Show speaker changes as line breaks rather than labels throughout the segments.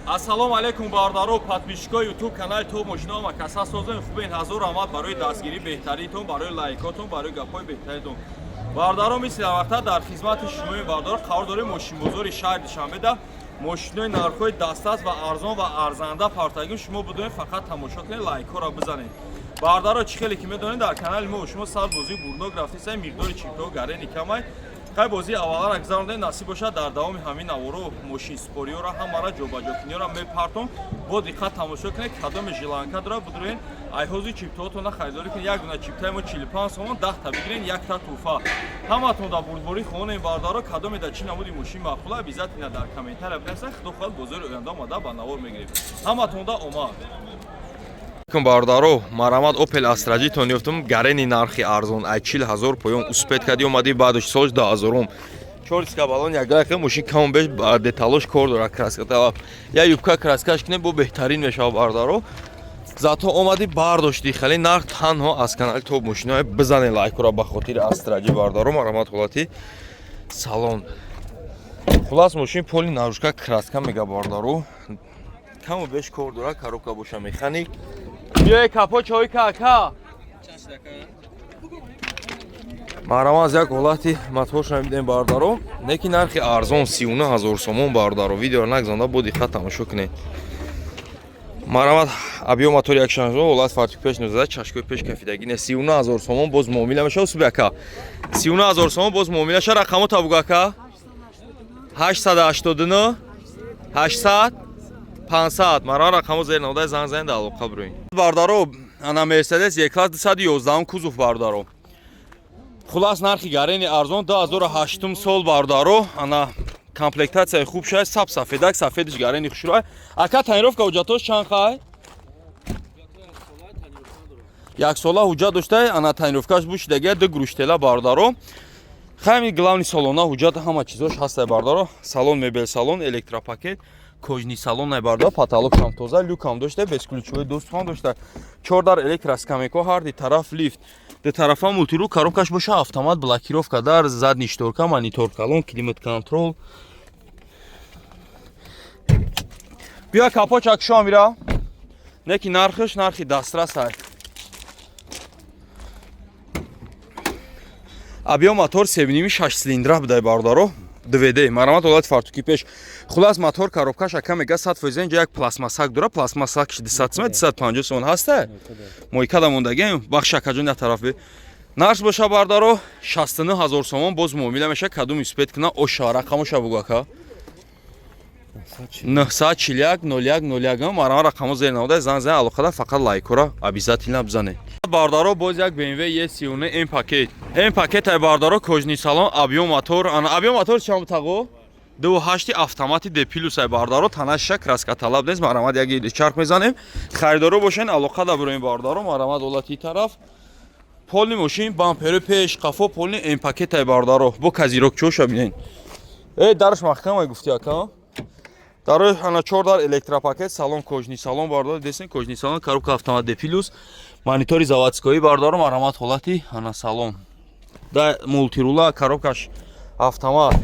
Ассалому алайкум, бародаро, подписчикои ютуб канали Топ Мошино. Ма каса созем, хубен. Ҳазор раҳмат барои дастгирӣ беҳтаринтон, барои лайкотон, барои гапҳои беҳтаринтон. Бародаро, мисли ҳарвақта дар хизмати шумоем. Бародаро, қарор дорем мошинбозори шаҳри Душанбеда. Мошинои нархҳои дастрас ва арзон ва арзанда партагим. Шумо будонед, фақат тамошо кунед, лайкҳоро бизанед. Бародаро, чӣ хеле ки медонед, дар канали мо шумо сар бозии бурнок рафтиса, миқдори чипто гарени камай. Хай, бозии аввалара гузарондем. Насиб бошад, дар давоми ҳамин наворо мошинсупориёро ҳамара ҷобаҷокиниёро мепартом. Бо диққат тамошо кунед. Кадоме желанка дора, будурен, айҳози чиптоотона харидорӣ кунед. Як дона чиптаи мо 45 сомон, 10-та бигирен, якта тӯҳфа. Ҳаматон дар бурдборӣ хонем. Бародаро, кадоме дар чӣ намуди мошин маъқула, обязательно дар комментария бинависед. Худо хоҳад, бозори оянда омада ба навор мегирем. Ҳаматонда омад. Бародаро, марамад, Опел Астра J-тон ёфтум, гарени нархи арзон, ай 40 000 поён успеть кади омади, баъдаш солш 2000-ум, чор диска, балон ягаяхе. Мошин камон беш деталош кор дора, краска талаб, я юбка краскаш кине, бо беҳтарин мешава. Бародаро, зато омади бардошти, хеле нарх танҳо аз канали Топ Мошинои. Бизане лайкура ба хотири Астра J. Бародаро, марамад, ҳолати салон. Хулас, мошин полный наружка краска мега. Бародаро, каму беш кор дора, коробка боша механик. Биёе капо чой кака. Маҳрама, аз як ҳолати моторша мебинем, бародаро, неки нархи арзон 39 000 сомон. Бародаро, видеоро нагзонда, бо диққат тамошо кунед. Марамат, объём мотори 1.6, ҳолат фартук пеш 19, чашкои пеш кафидагӣ не. 39 000 сомон, боз муомила мешава. Суби ака, 39 000 сомон, боз муомила ша. Рақамо табуг, ака: 889 800 500. Мара рақамо зер наводай, занг занед, алоқа бироин. Бардаро, ана Мерседес Е-класс 211 кузов. Бардаро, хулас, нархи гарени арзон, 2008 сол. Бардаро, ана комплектатсияи хуб шуд, саб сафедак, сафедиш гарени хушрӯай. Ака, тонировка, ҳуҷҷатош чанд хай? Яксола ҳуҷҷат доштай. Ана тонировкаш бушидагия, ду груштела. Бардаро, хайми главный салона, ҳуҷҷат, ҳама чизош ҳастай. Бардаро, салон мебел, салон электропакет, кожаный салон. Ай бардаро, потолокшам тоза, люкам дошта, бесключевой доступам дошта, чордар электроскамейко, ҳар ди тараф лифт, ду тарафа мультируль, коробкаш боша автомат, блокировка дар, задний шторка, монитор калон, климат контроль. Биё, капочак шо мира. Неки нархш нархи дастрас ай. Объём мотор 3,5, 6 цилиндра будай, бародаро, 2D. Марамат, ҳолати фартуки пеш. Хулас, мотор, коробкаш, ака мега, 100%. Инҷа як пластмассак дора, пластмассакш 200 сом, 250 сомон ҳаста, мойкада мондагем. Бахш, акаҷон, як тараф нарх боша. Бардаро, 69 ҳазор сомон, боз муомила меша. Кадом успеть куна, оша рақамоша бугу, ака: 941 01 01. Марама, рақамо зер навода, занг зан, алоқада, фақат лайкора обязательно бизанед. Бардаро, боз як BMW E39 М пакет, М пакет ай. Бардаро, кожаный салон, объём мотор, ана объём мотор чанд тағо? 2,8, автомати, D плюс ай. Бардаро, танаша краска талаб нест. Марамад, як иди чарх мезанем. Харидоро бошен, алоқада бироем. Бардаро, марамад, ҳолати тараф полный мошин, бампери пеш, қафо полный, М пакет ай. Бардаро, бо козырёк чоша бинен. Э, дараш маҳкам ай, гуфти, ака. Дарои ана чор дар электропакет, салон кожаный салон. Бардор, десен, кожаный салон, коробка автомат, D плюс, монитори заводской. Бардаром, марамат, ҳолати ана салон да, мультирула, коробкаш автомат,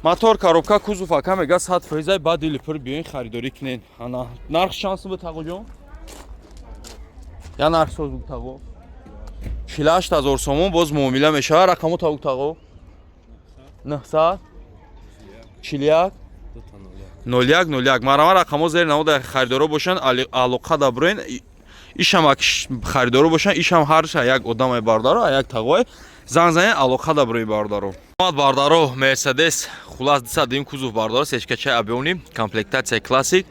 мотор, коробка, кузов, ака мега, 100%. Баъд дили пур биёин, харидорӣ кунен. Ана нарх чанд сум, тағоҷон? Я нарх соз, тағо: 48 000 сомон, боз муомила мешавад. Рақамо тагу, тағо: 941 01 01. Марама, рақамо зери навода. Харидоро бошанд, алоқа да бироен. Ишам харидоро бошанд, ишам ҳарша як одамай, бардаро, як тағое, занг занен, алоқа да бирои, бардаро. Бардаро, Мерседес, хулас, 200 кузов. Бардаро, сечкачай объёмный, комплектатсияи классик,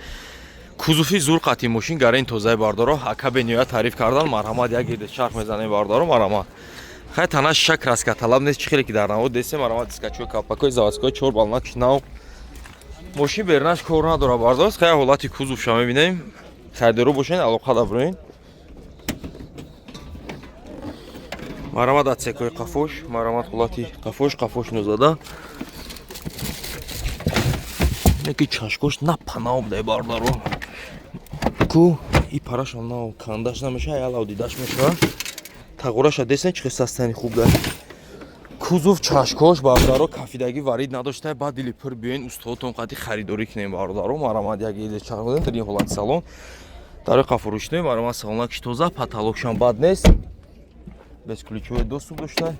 кузови зур қати мошин гарен тозаи. Бардаро, ака бениҳоят таъриф кардан. Марҳамат, як гирде чарх мезанем. Бардаро, марҳамат. Хай, танаш шак краска талаб нест, чӣ хеле ки дар навод десем. Марҳамат, дискачои капакои заводской, чор балнак нав, мошин бернаш кор надора. Бардост, хай, ҳолати кузовша мебинем. Харидоро бошен, алоқа да бироен. Марҳамат, отсекои қафош. Марҳамат, ҳолати қафош, қафош нозада, неки чашкош напанав будай. Бардаро, ку и парашам нав, кандаш намеша, ялав дидаш мешава. Тағораша десен, чӣ хел састани хуб да. Кузов чашкош бародаро кафидагӣ варид надошта, баъд дили пур биёен устодтон қати харидорӣ кунем бародаро. Марамад як езе чарх дар ин ҳолати салон. Дар қафурӯшной марамад салонакш тоза, потолокшам бад нест. Бесключевой доступ дошта.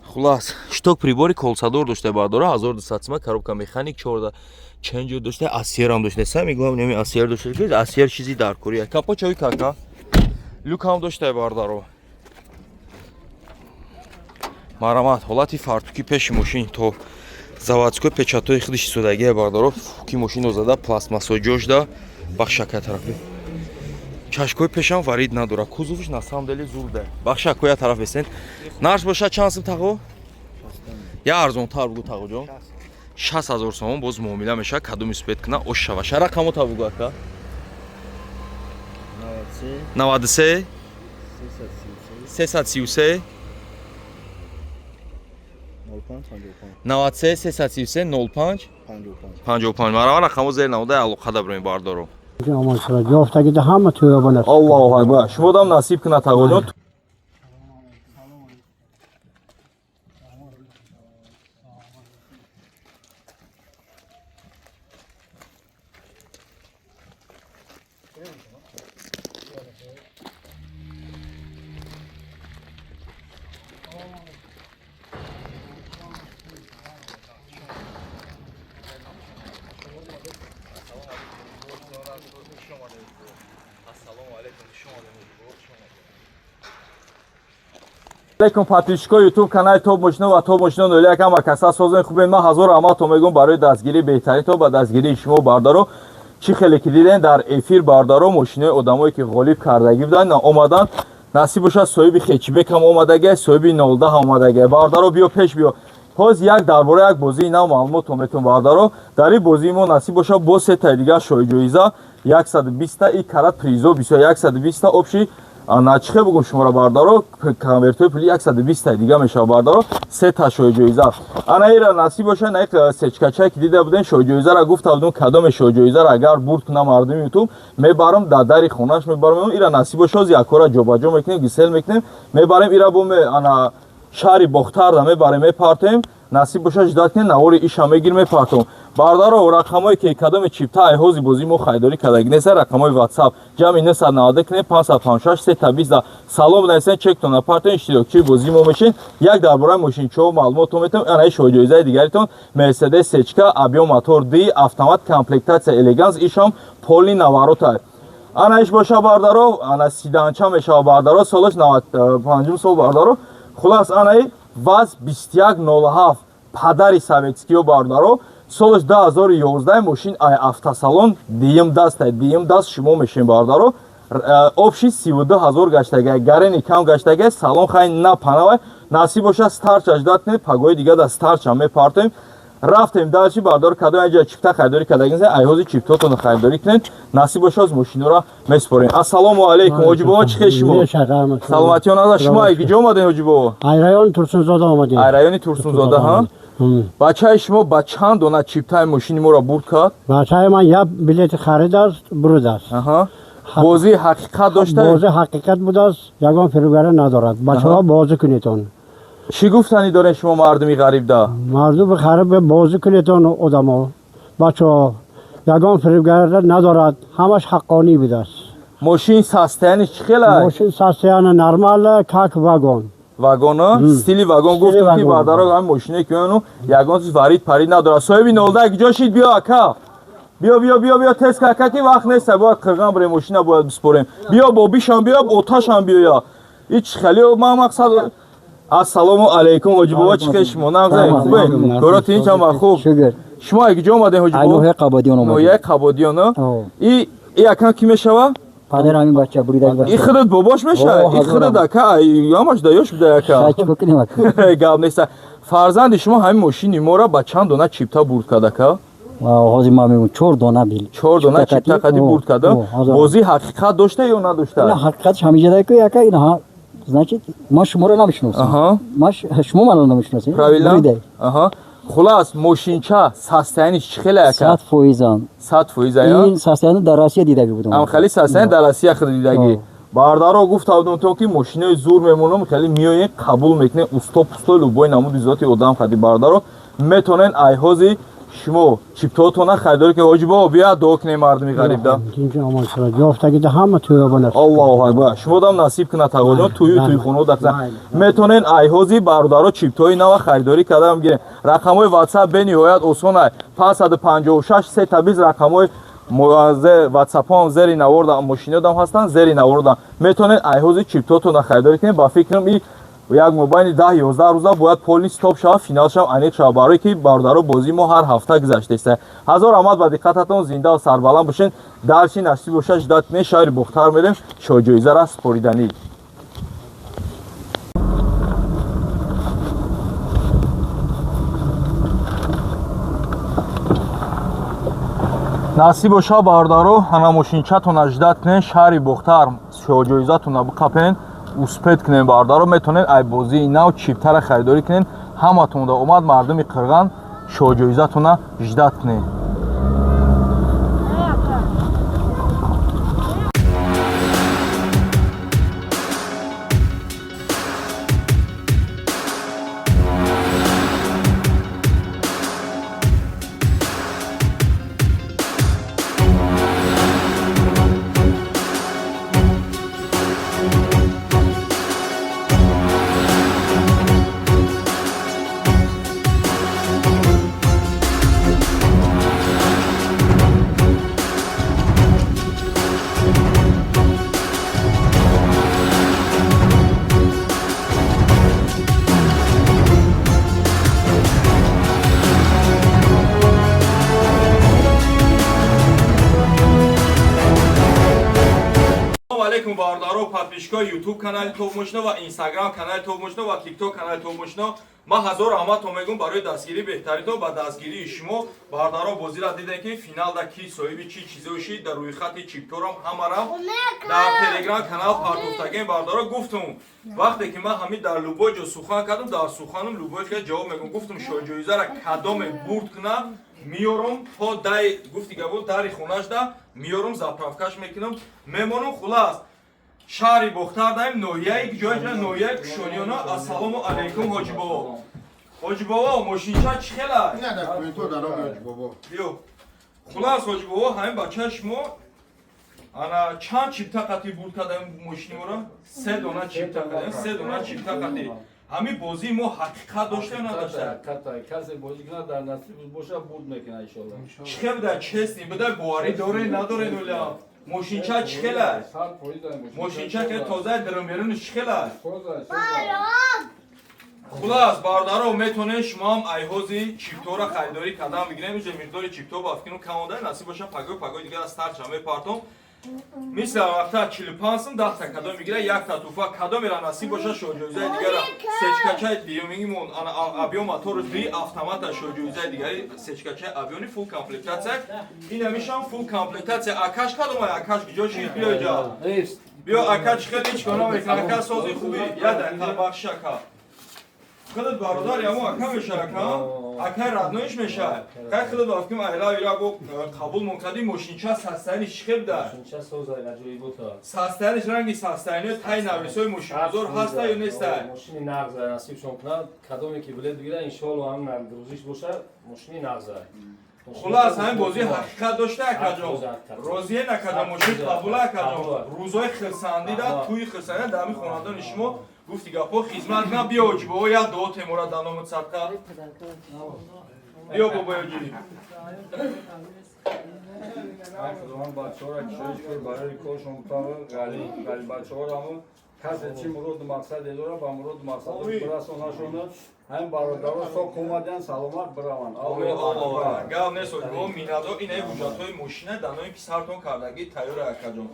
Хулас, шток прибори колсадор дошта бародаро, 1200 сима, коробка механик, 14 ченҷер дошта, асерам дошта. Самый главный ами асер дошта, ки асер чизи даркория. Капочави кака. Люкам дошта бародаро. Марамат ҳолати фартуки пеши мошин то заводской печатои худиш истодагия бародаро. Ки мошинро зада пластмассо ҷошда бахшака тарафи. Чашкои пешам варид надора. Кузовш на самом деле зурда. Бахшакоя тараф бесен. Нарх боша чанд сум тағо? Я арзонтар бугу тағо ҷон. 60 000 сомон боз муомила мешавад, кадом успеть куна ош шава. Шарақамо та бугу ака. 93 333 93 333 05 55. Марава рақамо зер намуда алоқа даброем бардоро.
Ёфтагида ҳама тӯёбон аст.
Аллоҳу акбар. Шумодам насиб кунад тағоҷон. Алейкум подписчикои YouTube канали Топ Мошино ва Топ Мошино 01 ҳама каса созен хубен. Ман ҳазор раҳматон мегӯм барои дастгирии беҳтарин то ба дастгирии шумо бародаро. Чӣ хеле ки дидем дар эфир бародаро, мошинои одамое ки ғолиб кардагӣ буданд омаданд. Насиб бошад соҳиби хечбек ҳам омадагиа, соҳиби 09 ҳам омадагиа. Бародаро биё пеш биё. Ҳоз як дар бораи як бозии нав маълумотон метон бародаро. Дар ин бозии мо насиб бошад бо сетаи дигар шоҳиҷоиза 120 та и карат призо бисёр 120 та общий начихе бугум шуморо бардаро, конвертҳои пули 120 та дига мешава бардаро, се та шоҳиҷоиза. Ана ира насиб боша, на сечкачае ки дида будем шоҳиҷоизаро гуфта будем, кадоме шоҳиҷоизаро агар бурд кунам мардуми ютуб мебарам дар дари хонаш мебарам. Ира насиб боша, оз якора ҷобаҷо мекунем, гисел мекунем, мебарем ира бо ана шаҳри Бохтарда мебарем, мепартоем. Насиб боша ждать кунем, навори иша мегир мепартом. Бардаро рақамое ки кадоме чипта айҳози бозии мо харидорӣ кардаги неста, рақамҳои WhatsApp ҷамъи 990 кунем 556 320. Салом нависен, чектон напартоен, иштирокчии бозии мо мешин. Як дар бораи мошинчиҳо маълумотон метавон. Анаи шоҳиҷоизаи дигаритон Mercedes Сечка объем мотор D автомат комплектация элеганс, ишам полный наворота. Ана иш боша бардаро, ана сиданча мешава бардаро, солаш 95 сол бардаро. Хулас анаи ВАЗ 2107 падари советскиё бардаро, солаш 2011 мошин ай автосалон диюм даст, диюм даст шумо мешин бардаро. Общий 32 000 гаштага, гарени кам гаштага, салон хай на панавай. Насиб боша старчаш дат кунед, пагои дига да старча мепартоем. Рафтем дальше бардор, кадом аҷа чипта харидорӣ кардагин, айҳози чиптотонро харидорӣ кунед. Насиб боша аз мошинора меспорем. Ассалому алайкум ҳоҷи бобо, чӣ хел шумо? Саломатиён аза. Шумо ай киҷо омадем ҳоҷи бобо?
Ай райони Турсунзода омадем.
Ай райони Турсунзода, ҳа? Бачаи шумо ба чанд дона чиптаи мошини моро бурд кард?
Бачаи ман як билети харидааст, бурдааст.
Аҳа. Бозии ҳақиқат дошта?
Бозӣ ҳақиқат будааст, ягон фиребгарӣ надорад. Бачаҳо бозӣ кунедон.
Чӣ гуфтанӣ доред шумо мардуми ғарибда?
Мардуми ғариб бозӣ кунедон одамо. Бачаҳо ягон фиребгарӣ надорад, ҳамаш ҳаққонӣ будааст.
Мошин состояниш чӣ хел аст?
Мошин состояние нормал, как вагон.
Вагона, стили вагон гуфтем ки бардаро ҳам мошине ки ону ягон чиз варид парид надорад. Соҳиби 09 куҷо шид? Биё ака. Биё биё биё биё тез ака ки вақт нест, бояд қирған бирем, мошина бояд биспорем. Биё бобишам биё, оташам биёя. Ҳеч хеле ман мақсад. Ассалому алайкум ҳоҷи бобо, чӣ хел шумо? Нағз хубе? Коро тинч ҳама хуб. Шумо ай куҷо омадем ҳоҷи бобо?
Ноҳияи Қабодиён омадем.
Ноҳияи Қабодиён. И акам ки мешава?
Падар ҳамин бача буридаги бача.
И худат бобош мешава? И худат ака, ҳамаш даёш буда ака.
Чӣ кунем ака?
Гап нест. Фарзанди шумо ҳамин мошини моро ба чанд дона чипта бурд кард ака?
Ҳозир ман мегӯям 4 дона бил.
4 дона чипта қади бурд карда. Бозии ҳақиқат дошта ё надошта?
Ина ҳақиқатш ҳамиҷа ки ака ина значит ман шуморо намешиносам. Ман шумо маро намешиносед.
Правильно? Аҳа. Хулас мошинча состояниш чӣ хеле ака?
100%.
100% ая?
Ин состояние дар Россия дидагӣ будам.
Ам хали состояние дар Россия худ дидагӣ. Бардаро, гуфта будам то ки мошинои зур мемонам, хеле миёен, қабул мекунем, усто пусто, любой намуди зоти одам хади. Бардаро, метонен айҳози шумо чиптоотона харидорӣ ки. Ҳоҷи бобо, бия дуо кунем мардуми ғарибда.
Ёфтагида ҳама тӯёба.
Аллоҳу акбар, шумодам насиб кунад, тағоҷон, тӯю тӯйхонао дахта метонен айҳози бародаро чиптои нава харидорӣ кардам гирем. Рақамҳои ватсап бениҳоят осона: 556 се табиз. Рақамҳои ватсапҳоам зери наворда, мошинодам ҳастанд зери наворда. Метонен айҳози чиптотона харидорӣ кунем. Ба фикрам, и як мобайни 10-11 рӯза бояд полный стоп шавад, финал шавад, аниқ шавад, барое ки бародаро, бозии мо ҳар ҳафта гузаштааст. Ҳазор раҳмат ба диққататон, зиндаву сарбаланд бошед. Дарси насиб бошад, ждать кунед, шаҳри Бохтар мерем, шоҳҷоизара супориданӣ. Насиб боша, бародаро, ҳана мошинчатона ждать кунед, шаҳри Бохтар шоҳҷоизатона биқапен, успеть кунем. Бародаро, метавонед ай бозии нав чиптара харидорӣ кунед. Ҳаматонда омад, мардуми Қирған, шоҳҷоизатона ждать кунед. Алейкум, бародаро, подписчикои ютуб канали Топмошино ва инстаграм канали Топмошино ва тикток канали Топмошино. Ман ҳазор раҳматон мегӯм барои дастгирии беҳтаринтон. Ба дастгирии шумо, бародаро, бозира дидем, ки финалда ки соҳиби чӣ чизо шид. Дар рӯйхати чипторам ҳамарам дар телеграм канал партофтагем. Бародаро, гуфтум, вақте ки ман ҳамин дар любой ҷо сухан кардам, дар суханам любой ка ҷавоб мегӯм. Гуфтум, шоҳҷоизара кадоме бурд кунам, миёрам то дай, гуфти габо, дари хонашда миёрам, заправкаш мекунам, мемонам. Хулас, шаҳри Бохтар даем, ноҳияи ҷои ноҳияи Кушониёна. Ассалому алайкум, ҳоҷи бобо. Ҳоҷи бобо, мошинча чӣ хела? Биё. Хулас, ҳоҷи бобо, ҳамин бачаи шумо ана чанд чипта қатӣ бурд кардем мошиниро? Се дона чипта кардем, се дона чипта қатӣ. Ҳамин бозии мо ҳақиқат дошта ё надошта?
Касе бозӣ кунад, дар насиб боша, бурд мекунад, иншолло.
Чӣ хел буда, честный буда, боварӣ доре, надоре? Нуля мошинча чӣ хела? Мошинча ки тоза, дирумберунш чӣ хела? Хулас, бародаро, метонед шумоам айҳози чиптора харидорӣ кардан бигирем. Иҷо миқдори чипто ба фикрум кам монда, насиб боша, пагоҳ пагоҳи дигар аз тарча мепартом. Мисли вақта 45 сум, 10 та кадом мегира, якта туфа кадомера насиб боша, шоҳҷоизаи дигара сечкачаи дуюмигимон ана объём мотору ди автомата, шоҳҷоизаи дигари сечкачаи объёни фулл комплектация. Ин ҳамишам фулл комплектация. Акаш кадомай? Акаш куҷо шид? Биё иҷа, биё, ака. Чӣ хеле ҳеч кор намекунад, ака. Сози, хуби? Як дақиқа бахшиш, ака. Худат бародар ямо ака меша, ака, акай родной ш меша. Кай худат бафким айла ира го қабул мон кардӣ. Мошинча состояние чӣ хел буда? Состояние ранги состояние тай нависои мошинбозор ҳаста ё неста?
Мошини нағза, насибшон кунад, кадоме ки билет бигира, иншоалло, ҳам нағзиш боша, мошини нағза.
Хулас, ҳамин бозӣ ҳақиқат дошта, акаҷон. Розие накарда, мошин қабула, акаҷон. Рӯзои хирсандида, тӯи хирсандида дар ҳамин хонадони шумо, гуфти гапҳо, хизмат кунам. Биё, ҳоҷи бобо, як дуо темора дар номи садқа. Биё, бобоёҷӣ.
Худованд бачаҳоро кишоиш кур, барои коршон ғали ғали бачаҳоро. Касе чӣ муроду мақсаде дорад, ба муроду мақсадаш бирасонашона. Ҳамин бародаро сок омадиян, саломат бираванд.
Гап нест, ҳоҷи миннатдор. Инаи ҳуҷҷатҳои мошина дар номи писартон кардагӣ тайёра, акаҷон.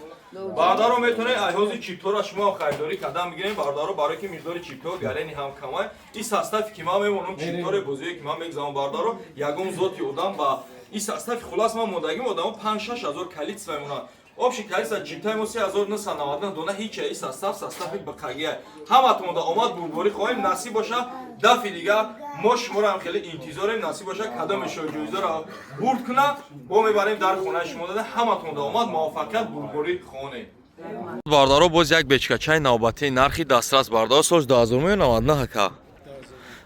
Бародаро, метавонед айҳози чиптора шумо ҳам харидорӣ кардан бигирем, бародаро, барое ки миқдори чипто гарени ҳам камай. И составе ки ман мемонам, чиптори бозие ки ман мегзавам, бародаро, ягон зоти одам ба и состави, хулас, ман мондагим одамо 5-6 ҳазор количество мемонанд. Общий количество чиптаи мо 3999 дона. Ҳича и состав, состави бақагия. Ҳаматонда омад, бурдборӣ хоҳем. Насиб боша, дафъи дигар мо шуморо ҳам хеле интизорем. Насиб боша, кадоме шоҳҷоизаро бурд кунад, бо мебарем дар хонаи шумо дада. Ҳаматонда омад, муваффақият, бурдборӣ хонем. Бардаро, боз як бечкачаи навбатии, нархи дастрас, бардаро. Соли 2099, ака,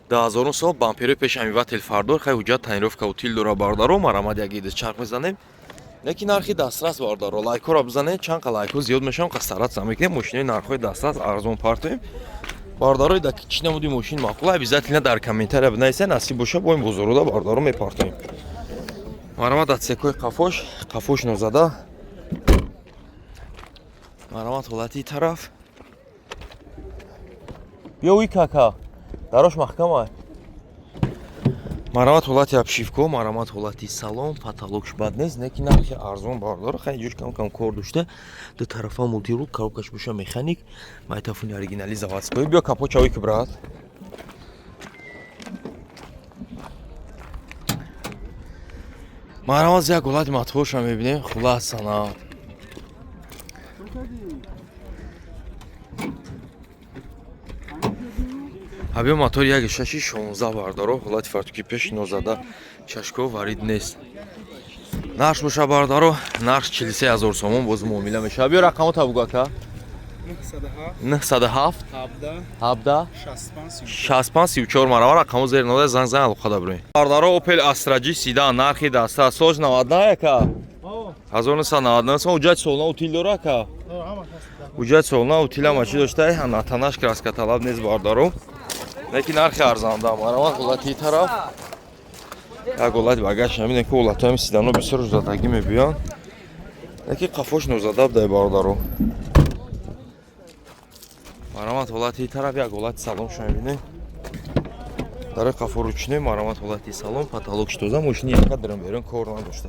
2000 сол, бамперои пеш омыватель, фардор. Хай, ҳуҷҷат, тонировка, утил дора, бардаро. Марамад, як иди чарх мезанем, лекин нархи дастрас, бардаро. Лайкҳоро бизанед, чанд қа лайкҳо зиёд мешавам, қа стараться мекунем, мошинои нархҳои дастрас, арзон партоем. Бардарои, да чӣ намуди мошин маъқул, обязательно дар комментария бинависед. Насиб боша, бо ин бозоруда, бардаро, мепартоем. Марамад, отсекои қафош, қафош нозада. Марамад, ҳолати тараф. Биё, уи кака, дарош маҳкама. Марамат, ҳолати обшивко, марамат, ҳолати салон, потолокш бад нест, не ки нархи арзон, бардор. Хай, ҷош кам кам кор дошта, ду тарафа мультирул, коробкаш боша механик, магнитофони оригинали заводской. Биё, капот чавой ки, брат. Марамат, як ҳолати моторша мебинем. Хулас, ана, объём мотор 1,6 16, бардаро. Ҳолати фартуки пеш нозада, чашко варид нест. Нарх боша, бардаро, нарх 43 000 сомон, боз муомила мешава. Биё, рақамота бугу, ака. 907 17 65 34. Марава, рақамо зер нода, занг зан, алоқа даброем. Бардаро, Opel Astra G седан, нархи даста, соли 99, ака, 1999 сом. Ҳуҷҷати солона, утил дора, ака, ҳуҷҷати солона, утил, ҳама чӣ дошта. Натанаш краска талаб нест, бардаро, лекин нархи арзанда. Марамат, ҳолати тараф, як ҳолати багаж намедонем, ки ҳолатҳои седано бисёр задагӣ мебиёнд, лекин қафош нозада будай, бародаро. Марамат, ҳолати тараф, як ҳолати салоншо мебинем. Дарои қафо ручной. Марамат, ҳолати салон, потолок тоза, мошини яка дирам берун кор надошта.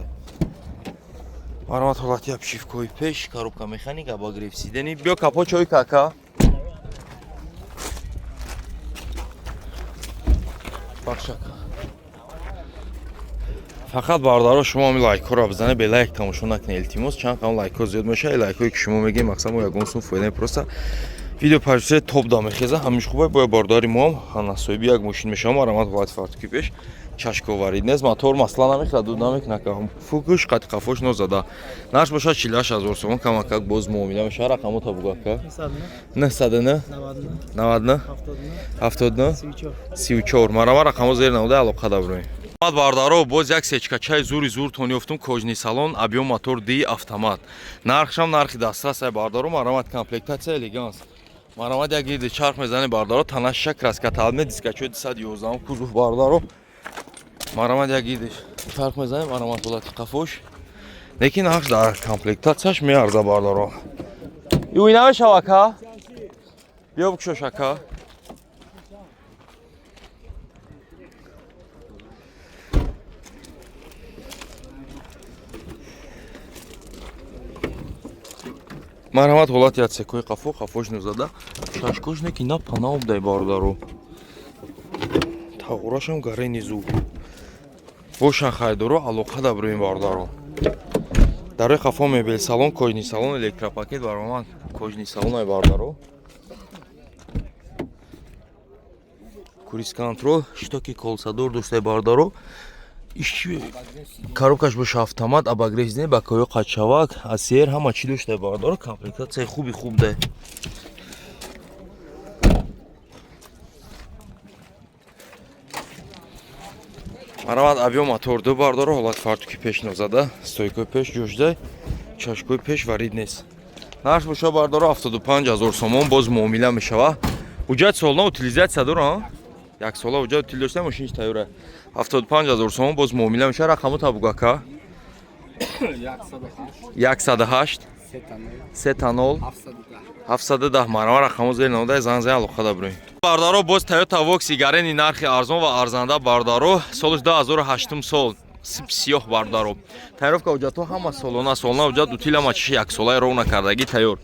Марамат, ҳолати обшивкои пеш, коробка механика, обогрев сидений. Биё, капот чой кака. Бахшака. Фақат, бародаро, шумо ҳами лайкҳоро бизанед, бе лайк тамошо накунед, илтимос. Чанд қам лайкҳо зиёд мешавад, лайкҳое ки шумо мегӯед, мақсад мо ягон сум фоида, просто видео пажӯҳиши топ да мехеза. Ҳамиш хубе, бояд бародари моам насоиби як мошин мешавам. Марамат, ҳолати фартуки пеш, чашковарид нест, мотор масла намехӯрад, дуд намекунад, фукуш қати қафош нозада. Нарх бошад 48 000 сомон, камакак боз муомила мешавад. Рақамота бугу, ака. 909 99 79 34. Марама, рақамо зер намуда, алоқа даброем. Мад, бардаро, боз як сечкачаи зури зуртон ёфтум, кожаный салон, объём мотор ди, автомат, нархшам нархи дастрас ай, бардаро. Марамат, комплектация элеганс. Марамат, як гирди чарх мезани, бардаро. Танаша краска талаб, дискачои 211 кузов, бардаро. Марамат, як гирди чарх мезанем. Марамат, ҳолати қафош, лекин нарх дар комплектатсияш меарза, бардаро. Юй намешава, ака, биё бикушош, ака. Марҳамат, ҳолати отсекои қафо, қафош нузада, шашкош не ки на панаобдай, бародаро. Тағурашам гарени зуд бошан, хайдоро, алоқа даброем, бародаро. Дарои қафо мебел салон, кожаный салон, электропакет. Баромад, кожаный салон ай, бародаро. Круиз контроль, щитоки колсадор доштай, бародаро. Иши коробкаш боша автомат, обогрев не, бакоё қачавак, асер, ҳама чӣ доштай, бародаро. Комплектатсияи хуби хуб дай. Марамат, объём мотор ду, бардоро. Ҳолати фартуки пеш нозада, стойкои пеш ҷошдай, чашкои пеш варид нест. Нарх боша, бардоро, 75 000 сомон, боз муомила мешава. Ҳуҷҷати солона, утилизация дора, як сола ҳуҷҷат утил дошта, мошиниш тайёра. 75 000 сомон, боз муомила мешава. Рақаму табуг, ака. 108 3 0 710. Марама, рақамо зери намода, занг зан, алоқа даброем. Бардаро, боз Toyota Voxy Гарени, нархи арзон ва арзанда, бардаро. Солиш 2008 сол, сип сиёҳ, бардаро. Тонировка, ҳуҷҷатҳо ҳама солона, солона ҳуҷҷат, утил, ҳама чиши яксолаи ровна кардагӣ, тайёр.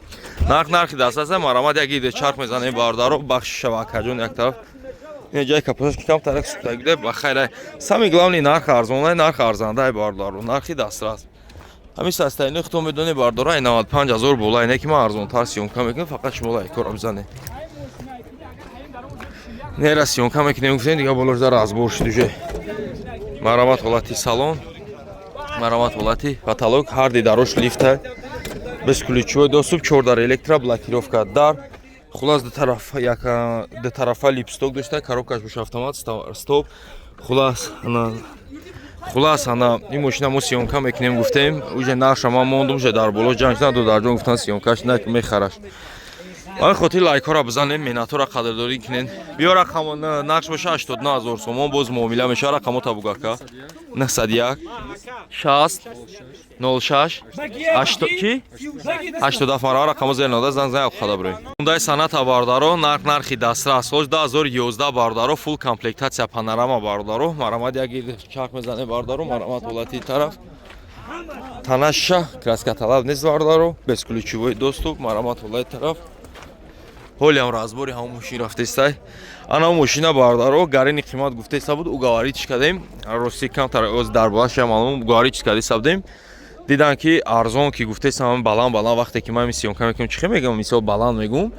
Нарх нархи дастрас. Марамат, як иде чарх мезанем, бардаро. Бахши шава, акаҷон, як тараф ин ҷои капоташ ки кам тарак сӯхтагида, ба хайр. Самый главный, нарх арзонай, нарх арзандай, бардаро, нархи дастрас. Ҳамин состояние худтон медонед, бардаро, ай 95 ҳазор болай, не ки ман арзонтар съёмка мекунам, фақат шумо лайкҳоро бизанед. Нера съёмка мекунем, гуфтем, дига болош дар разбор шуд уже. Марамат, ҳолати салон, марамат, ҳолати потолок, ҳарди дарош лифта. Бесключевой доступ, чордар электро, блокировка дар. Хулас, ду тараф, як ду тарафа лепесток дошта, коробкаш боша автомат, стоп. Хулас, ана, хулас, ана ин мошина мо съёмка мекунем гуфтем, уже нарша ман мондум, уже дар боло ҷанг шудан, додарҷон гуфтан съёмкаш на, мехараш. Ба ин хотир лайкҳоро бизанем, меҳнатҳоро қадрдорӣ кунен. Биё, рақам нақш боша 89 ҳазор сомон, боз муомила мешава. Рақамота бугака: 901 60 06 8 чи 87. Мара рақамо зер нода, зан зан хада бирой. Хундай Соната, бародаро, нарх нархи дастрас. Соли 2011, бародаро, фулл комплектация, панорама, бародаро. Марамад, як чарх мезанем, бародаро, марамад. Ҳолати тараф танаша краскаталаб нест, бародаро, бесключевой доступ, марамад. Ҳолати тараф ҳолиам разбори ҳамон мошин рафтестай. Ана мошина, бародаро, гарини қимат гуфтеста буд, уговорить кардем. Рости, камтар оз дар болаша маълум, уговорить кардеста будем. Дидан ки арзон ки гуфтесам, баланд баланд. Вақте ки ман съёмка мекунам, чӣ мегӯям, мисол, баланд мегӯм,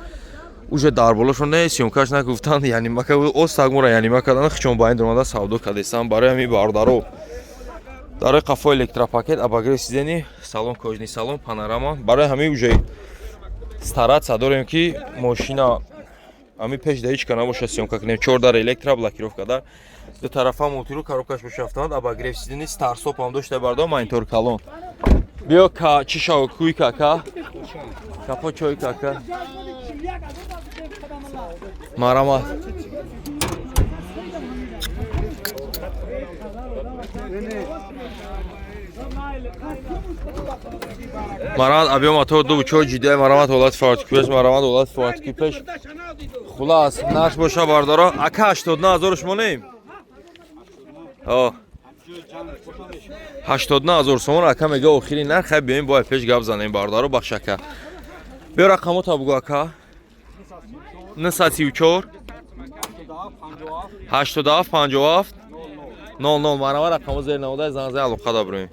уже дар болошон не, съёмкаш нагуфтанд, яъни мака остак мора яъни кадан хичон ба ин дуромада савдо кардестам. Барои ҳамин, бародаро, дарои қафо электропакет, обогрев сидений, салон кожаный салон, панорама. Барои ҳамин уже стараться дорем, ки мошина ҳамин пеш да ҳеч ка набоша, съёмка кунем. Чор дар электро, блокировка дар, ду тарафа мултиру, коробкаш боша автомат, обогрев сидений, старт-стоп ҳам дошта, бардор, монитор калон. Биё, ка чӣ шав, куй кака капо чой кака. Марамат. Марамат, абиём ато ду чой ҷиддия. Марамат, ҳолати фартики пеш, марамат, ҳолати фартики пеш. Хулас, нарх боша, бардаро, ака, 89 ҳазор шумо неем, 89 ҳазор сомон ака мега охири нарх. Хай, биёем, бояд пеш гап занем, бардаро. Бахш, ака, биё, рақамота бугу, ака: 934 87 57 00. Марама, рақамо зер намода, занг зай, алоқа даброем.